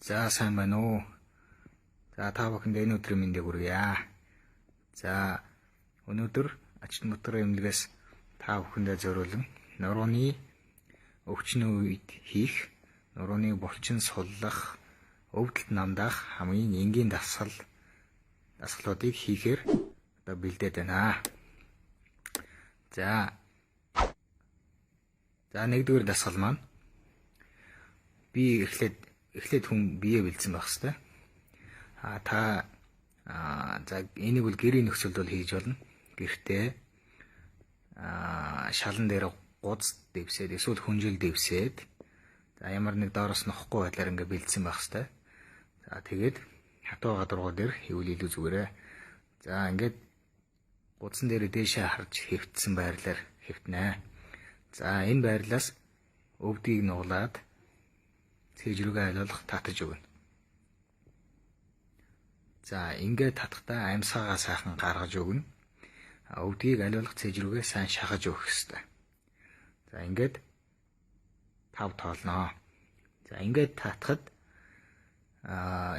За сайн байна уу? За та бүхэнд энэ өдрийн мэндийг хүргье. За өнөөдөр Ачинбатар эмнэлгээс та бүхэндээ зориулан нурууны өвчин үед хийх, нурууны булчин суллах, өвдөлт намдаах хамгийн энгийн дасгалуудыг хийхээр одоо бэлдээд байна. За нэгдүгээр дасгал маань би эхлээд хүн бие бэлдсэн байх хэвээр. За энийг бол гэрийн нөхцөлд бол хийж болно. Гэртээ шалан дээр гуз дэвсээд эсвэл хүнжил дэвсээд за ямар нэг доороос нохгүй байдлаар ингээ бэлдсэн байх хэвээр. За тэгээд хатуу гадаргуу дээр хийвэл илүү зүгээрээ. За ингээд гудсан дээр дээшээ харж хэвтсэн байрлалаар хэвтнэ. За энэ байрлалаас өвдгийг нуглаад цээж рүүгээ алиулах татаж өгнө. За ингээд татахдаа амьсгаагаа сайхан гаргаж өгнө. Өвдгийг алиулах цээж рүүгээ сайн шахаж өгөх ёстой. За ингээд 5 тоолноо. За ингээд татахад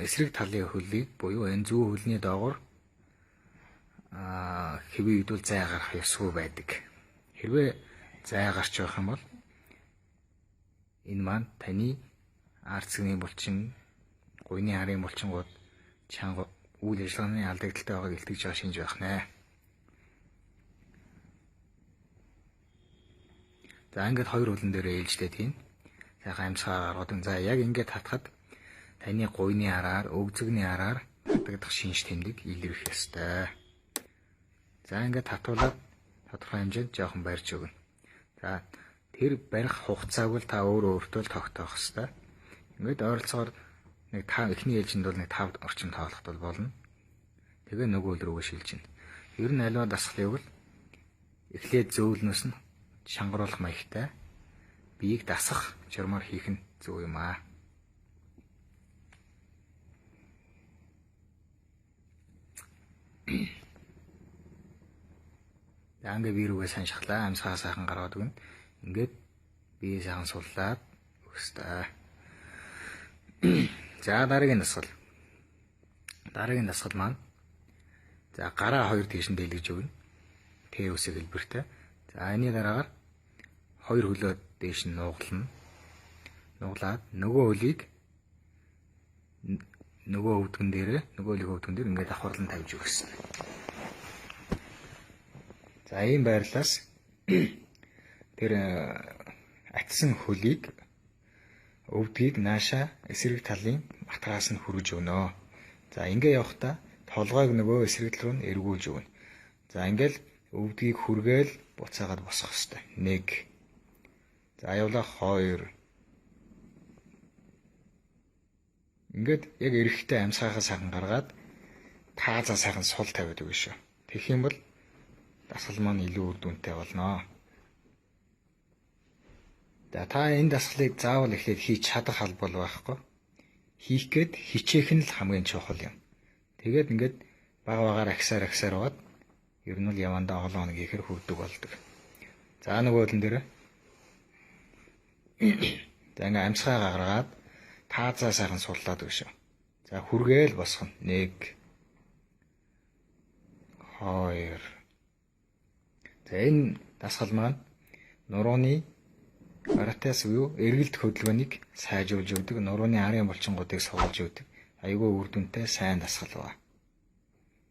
эсрэг талын хөлийг буюу энэ зүүн хөлний доогуур хэвийн үед бол зай гарах ёсгүй байдаг. Хэрвээ зай гарч байх юм бол энэ маань таны ард цэгний булчин, гуйны харын булчингууд чанга үйл ажиллагааны алдагдaltaй байгааг илтгэж байгаа шинж байх нэ. За ингээд хоёр хөлн дээрээ ээлжлээд хийн. Сайхан амьсгаа гаргаад. За яг ингээд татхад таны гуйны араар, өвзөгний араар татагдах шинж тэмдэг илэрх ёстой. За ингээд татуулаад тодорхой хэмжээнд жоохон барьж өгнө. За тэр барих хугацааг л та өөрөө өөртөө л тогтоох ёстой. Ингээд ойролцоогоор нэг эхний ээлжинд бол нэг 5 орчим тоолоход бол болно. Тэгээ нөгөө хөл рүүгээ шилжинэ. Ер нь аливаа дасгалыг бол эхлээд зөөлнөөс нь шангаруулах маягтай биеийг дасах журмаар хийх нь зөв юм аа. За ингээд бие рүүгээ сайн шахлаа, амьсгаа сайхан гаргаад өгнө. Ингээд бие сайхан суллаад өгөх ёстой. За дараагийн дасгал. Дараагийн дасгал маань за гараа хоёр тийш нь дэлгэж өгнө. Т үсэг хэлбэртэй. За энэний дараагаар хоёр хөлөө дээш нь нуглана. Нуглаад нөгөө хөлийг нөгөө өвдгөн дээрээ, нөгөө хөлийг өвдгөн дээр ингээд давхарлан тавьж өгөх гэсэн. За ийм байрлалаас тэр атсан хөлийг өвдгийг нааша эсрэг талын матгаас нь хүргэж өгнө. За ингээ явахдаа толгойг нөгөө эсрэг тал руу нь эргүүлж өгнө. За ингээл өвдгийг хүргээл буцаагаад босох ёстой. 1. За явлаа 2. Ингээд яг эрэхтэй амьсгаагаа сайхан гаргаад таазаа сайхан сул тавиад өгнө шүү. Тэгэх юм бол дасгал маань илүү үр дүнтэй болно. За та энэ дасгалыг заавал эхлээд хийж чадах албал байхгүй. Хийх гээд хичээх нь л хамгийн чухал юм. Тэгээд ингээд бага багаар агсаар яваад ер нь л явандаа олон хоног хийхээр хүрдэг болдог. За нөгөө хөлн дээр за ингээд амьсгаа гаргаад таазаа сайхан суллаад өгнө шүү. За хүргээл босгоно. 1 2. За энэ дасгал маань нурууны Баратаас буюу эргэлт хөдөлгөөнийг сайжруулж өгдөг, нурууны арын булчингуудыг суулж өгдөг. Айгүй үр дүнтэй сайн дасгал байна.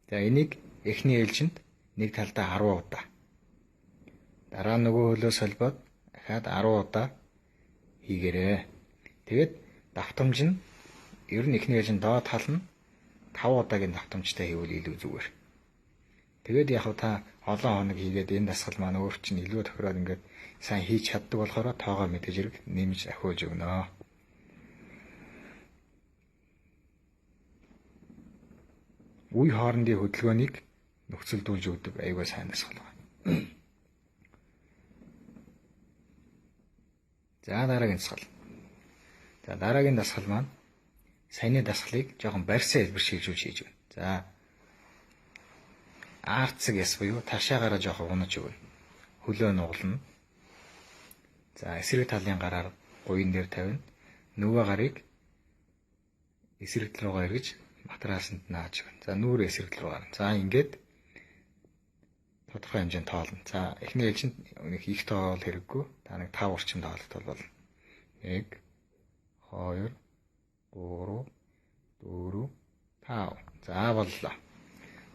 За энийг эхний ээлжинд нэг талдаа 10 удаа. Дараа нөгөө хөлөө солбоод дахиад 10 удаа хийгээрэй. Тэгээд давтамж нь ер нь эхний ээлжинд доод тал нь 5 удаагийн давтамжтай хийвэл илүү зүгээр. Тэгээд яг та олон хоног хийгээд энэ дасгал маань өөр чинь илүү тохироод ингээд сайн хийж чаддаг болохоор тоогоо мэдээж хэрэг нэмж ахиулж өгнө. Үе хоорондын хөдөлгөөнийг нөхцөлдүүлж өгдөг айгүй сайн дасгал байна. За дараагийн дасгал. За дараагийн дасгал маань саяны дасгалыг жоохон барьсан хэлбэр шилжүүлж хийж өгнө. За ард цэг яс буюу ташаагаараа жоохон унаж өгнө. Хөлөө нуглана. За эсрэг талын гараар гуйн дээр тавина. Нөгөө гарыг Эсрэг тал руугаа эргэж матрасанд нааж өгнө. За нүүр эсрэг тал руу гарна. За ингээд тодорхой хэмжээнд тоолно. За эхний ээлжинд нэг их тоол хэрэггүй. Та нэг 5 орчим тоолох бол 1 2 3 4 5. За боллоо.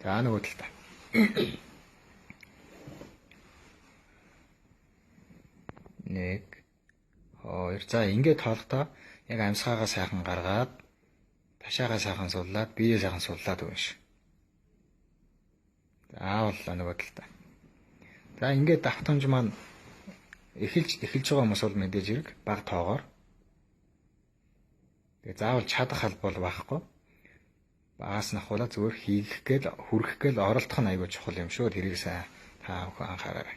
За нөгөө талдаа. 1 2. За ингээд тоолохдоо яг амьсгаагаа сайхан гаргаад ташаагаа сайхан суллаад биеэ сайхан суллаад өгнө шүү. За боллоо нөгөө талдаа. За ингээд давтамж маань эхэлж байгаа хүмүүс бол мэдээж хэрэг бага тоогоор. Тэгээ заавал чадах алба бол байхгүй. Багаас нь ахуулаад зүгээр хийх гээл хүрэх гээл оролдох нь айгүй чухал юм шүү. Тэрийг сайн та бүхэн анхаараарай.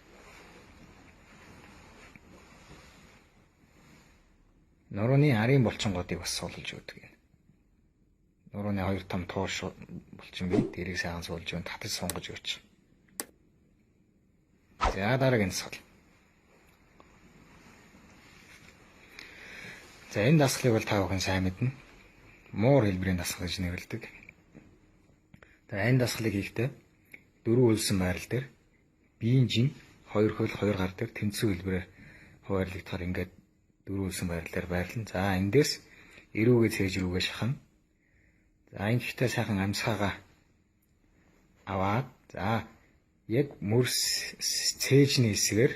Нурууны арын булчингуудыг бас суулж өгдөг юм. Нурууны хоёр том тууш булчин бий. Тэрийг сайхан суулж өгөн татаж сунгаж өгч. За дараагийн дасгал. За энэ дасгалыг бол та бүхэн сайн мэднэ. Муур хэлбэрийн дасгал гэж нэрлэдэг. За энэ дасгалыг хийхдээ дөрвөн үлсэн байрал дээр биеийн жин хоёр хөл хоёр гар дээр тэнцвэр хэлбэрээр хуваарлагдахаар ингээд дөрвөн үлсэн байрал дээр байрлана. За эндээс эрүүгээ цээж рүүгээ шахана. За ингэхдээ сайхан амьсгаагаа аваад за яг мөрс цээжний хэсгээр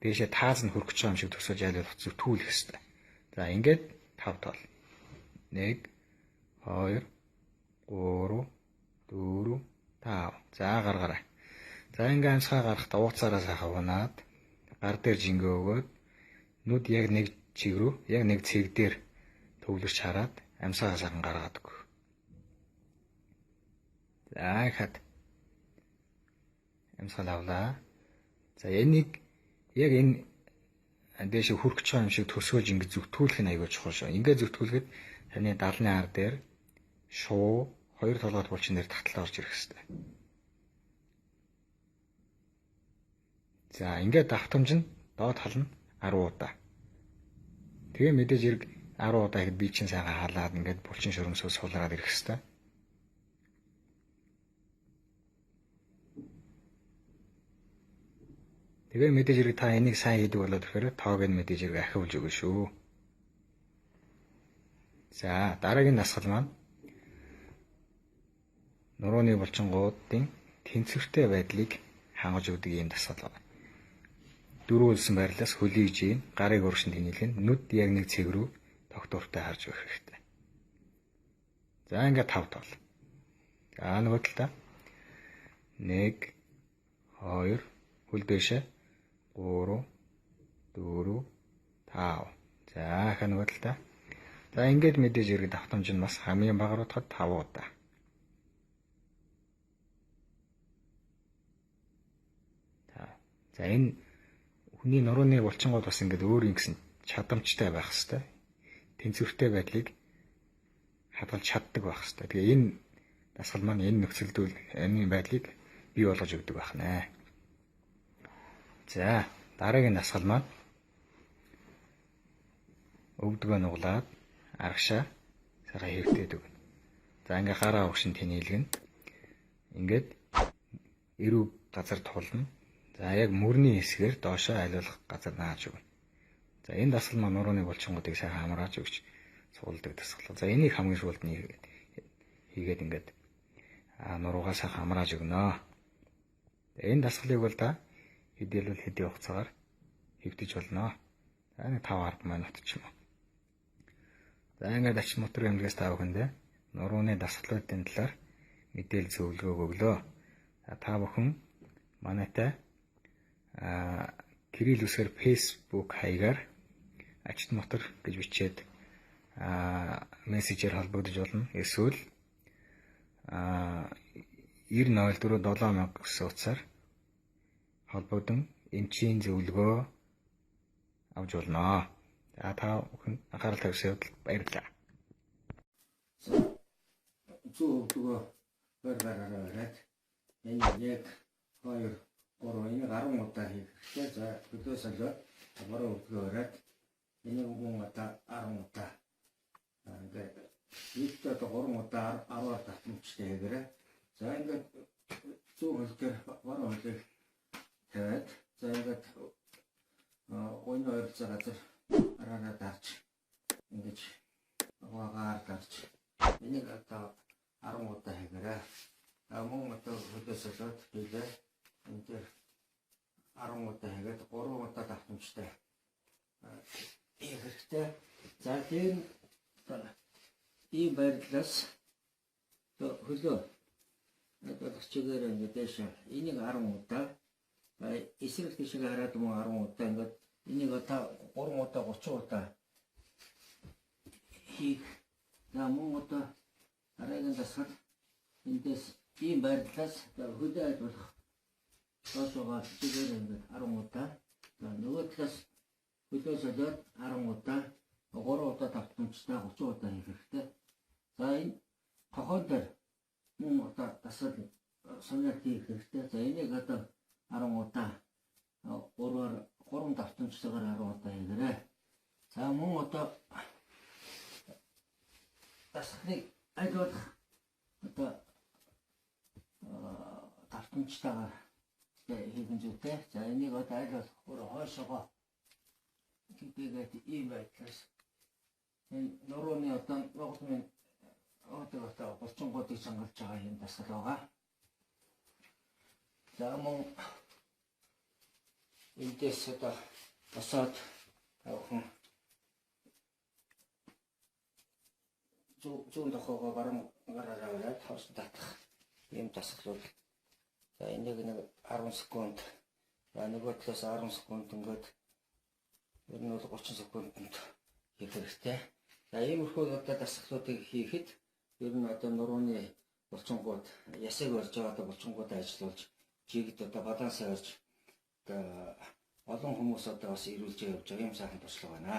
дээшээ тааз нь хөрөх гэж байгаа юм шиг төсөөлж айл болох зүтгүүлэх ёстой. За ингээд 5 тоол. 1 2 3 4 5. За гаргаарай. За ингээ амьсгаа гарахдаа ууцаараа сайхан унаад гар дээр жингээ өгөөд нүд яг нэг чиг рүү яг нэг цэг дээр төвлөрч хараад амьсгаа сайхан гаргаад өгөх. За хад амьсгал авлаа. За энийг яг энэ дээшээ хөрөх гэж байгаа юм шиг төсөөлж ингэ зүтгүүлэх нь аягүй чухал шүү. Ингээ зүтгүүлэхэд таны далны ар дээр шуу хоёр толгойд булчин дээр татал орж ирэх хэвээр. За ингээд давтамж нь доод тал нь 10 удаа. Тэгээ мэдээж хэрэг 10 удаа ихэд бие чинь сайхан халаад ингээд булчин шөрөмсөө сулраад ирэх хэвээр. Тэгээ мэдээж хэрэг та энийг сайн хийдэг болоод ирэхээр тоог нь мэдээж хэрэг ахиулж өгнө шүү. За дараагийн дасгал маань нурууны булчингуудын тэнцвэртэй байдлыг хангаж өгдөг ийм дасгал байна. Дөрвөн үлсэн байрлалаас хөлийг жийн, гарыг урагш нь тэнэлгэн, нүд яг нэг цэг рүү тогтвортой харж өгөх хэрэгтэй. За ингээд 5 тоол. За нөгөө талдаа 1 2 хөл дээшээ 3 4 5. За хаа нөгөө талдаа. За ингээд мэдээж хэрэг давтамж нь бас хамгийн багаар утгад 5 удаа. За энэ хүний нурууны булчингууд бас ингээд өөр ингэсэн чадамжтай байх хэвээр. Тэнцвэртэй байдлыг хадгалж чаддаг байх хэвээр. Тэгээ энэ дасгал маань энэ нөхцөлдүүл энэ байдлыг бий болгож өгдөг байх нэ. За дараагийн дасгал маань өвдгөө нуглаад арагшаа сайхан хэвтээд өгнө. За ингээ гараа угшин тэнэлгэн. Ингээд эрүү газар тулна. За яг мөрний хэсгээр доошоо алиулах газар нааж өгнө. За энэ дасгал маань нурууны булчингуудыг сайхан хамрааж өгч суулдаг дасгал. За энийг хамгийн сүүлд нь хийгээд ингээд нуруугаа сайхан хамрааж өгнө. Энэ дасгалыг бол та хэдийлвэл хэдий хугацаагаар хэвтэж болно. За нэг 5 10 минут ч юм уу. За ингээд ач мотор эмнэлгээс та бүхэндээ нурууны дасгалуудын талаар мэдээлэл зөвлөгөөг өглөө. За та бүхэн манайтай Кирилл үсгээр Facebook хаягаар Ачт мотор гэж бичээд мессежээр холбогдож болно. Эсвэл 90 04 7000 гэсэн утсаар холбогдсон эмчийн зөвлөгөө авч болно. За та бүхэн анхаарал тавьсан явдалд баярлалаа. Зүү өвдөгөө хоёр гараараа бариад энэ 1 2 3 энийг 10 удаа хийх хэрэгтэй. За хөдөө солиод бороо өвдөгөө бариад энийг мөн одоо 10 удаа ингээд Нийтдээ одоо 3 удаа 10-аар давтамжтай хийгээрэй. За ингээд зүүн хөл дээр баруун хөлийг тавиад за ингээд гуйны ойролцоо газар араараа дарж ингэж угаагаар дарж энийг одоо 10 удаа хийгээрэй. За мөн одоо хөлөө солиод хийлээ. Энэ дээр 10 удаа хийгээд 3 удаа давтамжтай хийх хэрэгтэй. За дээр ийм байрлалаас хөлөө одоо чигээр ингээд дээш энийг 10 удаа эсрэг тийшээ хараад мөн 10 удаа ингээд энийг одоо 3 удаа 30 удаа хийх. За мөн одоо дараагийн дасгал эндээс ийм байрлалаас хөлөө аль болох доошоогоо чигээр ингээд 10 удаа, за нөгөө талаас хөлөө солиод 10 удаа 3 удаа давтамжтай 30 удаа хийх хэрэгтэй. За энэ тохоон дээр мөн одоо дасгал сумьяал хийх хэрэгтэй. За энийг одоо 10 удаа 3-аар 3 давтамжтайгаар 10 удаа хийгээрэй. За мөн одоо дасгалыг аль болох одоо давтамжтайгаар хийх нь зүйтэй. За энийг одоо аль болох өөр хойшоогоо хийгээд ийм байдлаас энэ нурууны одоо нугалмын одоо булчингуудыг чангалж байгаа юм дасгал байгаа. За мөн эндээс одоо босоод тавхан зүүн тохоогоо баруун гараараа аваад хоосон татах ийм дасгал бол за энийг нэг 10 секунд, за нөгөө талаас 10 секунд ингээд ер нь бол 30 секундэд хийх хэрэгтэй. За иймэрхүү одоо дасгалуудыг хийхэд ер нь одоо нурууны булчингууд ясыг барьж байгаа одоо булчингуудаа ажилуулж жигд одоо балансаа барьж одоо олон хүмүүс одоо бас эрүүлж явж байгаа юм сайхан туршлага байна.